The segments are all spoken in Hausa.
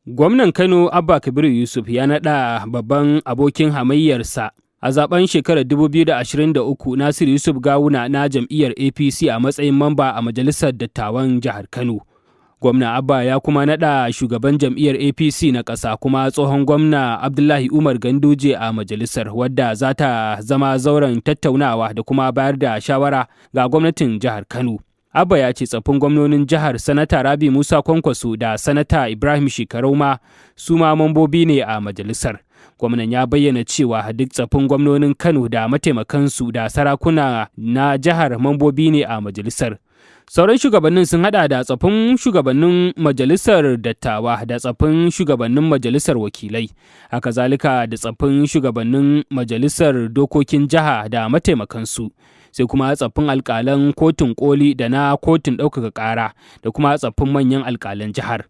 Gwamnan Kano Abba Kabiru Yusuf ya naɗa babban abokin hamayyarsa a zaben shekarar 2023, Nasiru Yusuf Gawuna na jam'iyyar APC, a matsayin mamba a Majalisar Dattawan Jihar Kano. Gwamna Abba ya kuma naɗa shugaban jam'iyyar APC na ƙasa kuma tsohon gwamna Abdullahi Umar Ganduje a majalisar, wadda za ta zama zauren tattaunawa da kuma bayar da shawara ga gwamnatin jihar Kano. Abba ya ce tsaffin gwamnonin jihar, Sanata Rabi Musa Kwankwaso da Sanata Ibrahim Shekarau ma, su ma mambobi ne a majalisar. Gwamnan ya bayyana cewa duk tsaffin gwamnonin Kano da mataimakansu da sarakuna na jihar mambobi ne a majalisar. Sauran shugabannin sun hada da tsaffin shugabannin Majalisar Dattawa da tsaffin shugabannin Majalisar Wakilai, haka zalika da tsaffin shugabannin Majalisar Dokokin Jiha da mataimakansu, sai kuma tsaffin alkalan Kotun Koli da na Kotun Ɗaukaka Ƙara da kuma tsaffin manyan alkalan jihar.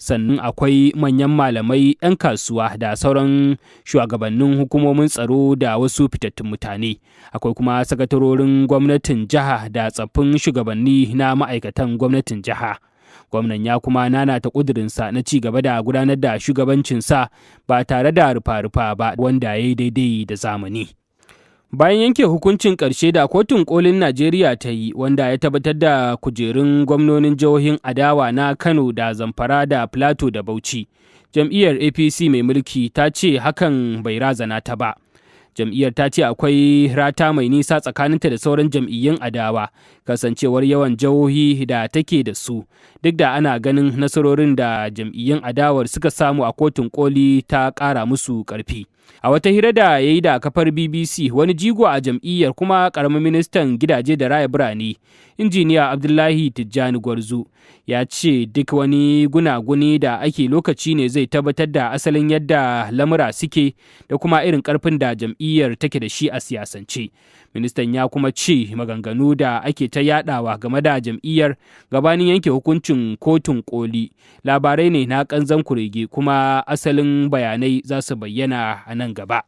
Sannan akwai manyan malamai, 'yan kasuwa da sauran shugabannin hukumomin tsaro da wasu fitattun mutane. Akwai kuma sakatarorin gwamnatin jiha da tsaffin shugabanni na ma'aikatan gwamnatin jiha. Gwamnan ya kuma nanata ƙudurinsa na ci gaba da gudanar da shugabancinsa ba tare da rufa-rufa ba, wanda ya yi daidai da zamani. Bayan yanke hukuncin ƙarshe da Kotun Kolin Najeriya ta yi, wanda ya tabbatar da kujerun gwamnonin jihohin adawa na Kano da Zamfara da Plateau da Bauchi, jam'iyyar APC mai mulki ta ce hakan bai razana ta ba. Jam'iyyar ta ce akwai rata mai nisa tsakaninta da sauran jam'iyyun adawa, kasancewar yawan jihohi da take da su, duk da ana ganin nasarorin da jam'iyyun adawar suka samu a Kotun Koli ta ƙara musu ƙarfi. A wata hira da ya yi da kafar BBC, wani jigo a jam'iyyar kuma karamin ministan gidaje da raya birane, Injiniya Abdullahi Tijjani Gwarzo, ya ce duk wani gunaguni da ake, lokaci ne zai tabbatar da asalin yadda lamura suke da kuma irin karfin da jam'iyyar take da shi a siyasance. Ministan ya kuma ce maganganu da ake ta yadawa game da jam'iyyar gabanin yanke hukuncin Kotun Koli labarai ne na kanzan kurege, kuma asalin bayanai za su bayyana a nan gaba.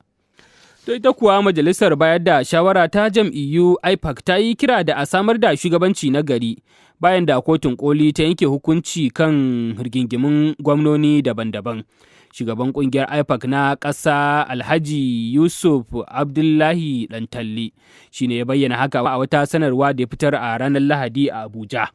To, ita kuwa majalisar bayar da shawara ta jam'iyyu IPAC ta yi kira da a samar da shugabanci na gari bayan da Kotun Koli ta yanke hukunci kan rigingimin gwamnoni daban-daban. Shugaban kungiyar IPAC na ƙasa, Alhaji Yusuf Abdullahi Dantalle, shi ne ya bayyana haka a wata sanarwa da ya fitar a ranar Lahadi a Abuja.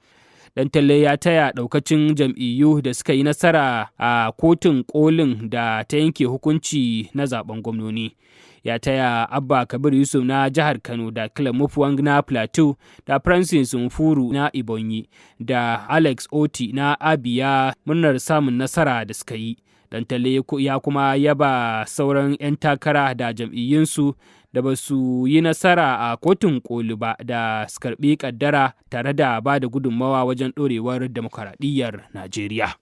Dantalle ya taya daukacin jam'iyyu da suka yi nasara a Kotun Kolin da ta yanke hukunci na zaben gwamnoni. Ya taya Abba Kabir Yusuf na jihar Kano da Caleb Mutfwang na Plateau da Francis Nwifuru na Ebonyi da Alex Otti na Abia murnar samun nasara da suka yi. Dantalle ya kuma yaba sauran 'yan takara da jam'iyyunsu da ba su yi nasara a Kotun Koli ba da su karbi kaddara tare da ba da gudunmawa wajen ɗorewar demokuraɗiyyar Najeriya.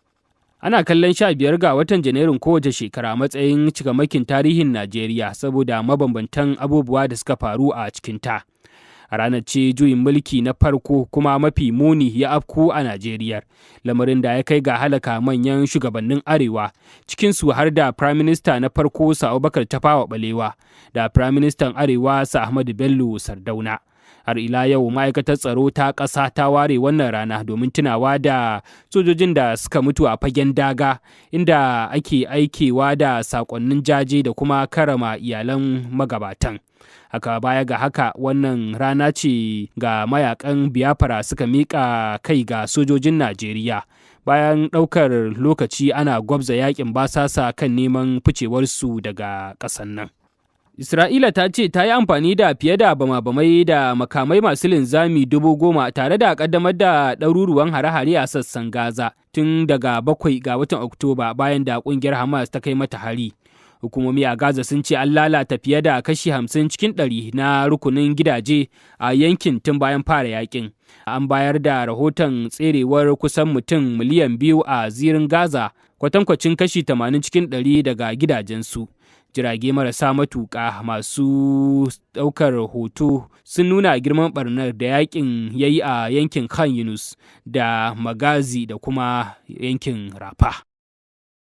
Ana kallon 15 ga watan Janairun kowace shekara matsayin cikamakin tarihin Najeriya saboda mabambantan abubuwa da suka faru a cikinta. A ranar ce juyin mulki na farko kuma mafi muni ya afku a Najeriya, lamarin da ya kai ga halaka manyan shugabannin Arewa, cikinsu har da Prime Minister na farko, Sir Abubakar Tafawa Balewa, da Prime Minister Arewa, Sir Ahmadu Bello Sardauna. Har ila yau, Ma'aikatar Tsaro ta ƙasa ta ware wannan rana domin tunawa da sojojin da suka mutu a fagen daga, inda ake aikewa da sakonnin jaje da kuma karama iyalan magabatan. Haka baya ga haka, wannan rana ce ga mayakan Biafra suka miƙa kai ga sojojin Najeriya bayan ɗaukar lokaci ana gwabza yakin basasa kan neman ficewarsu daga ƙasan nan. Isra'ila ta ce ta yi amfani da fiye da bama-bamai da makamai masu linzami 10,000 tare da kaddamar da ɗaruruwan hare-hare a sassan Gaza tun daga 7 ga watan Oktoba, bayan da ƙungiyar Hamas ta kai mata hari. Hukumomi a Gaza sun ce an lalata fiye da kashi 50% na rukunin gidaje a yankin tun bayan fara yakin. An bayar da rahoton tserewar kusan mutum miliyan 2 a Zirin Gaza, kwatankwacin kashi 80% daga gidajensu. Jirage marasa matuƙa masu ɗaukar hoto sun nuna girman barnar da yakin ya yi a yankin Khan Yunus da Magazi da kuma yankin Rafa.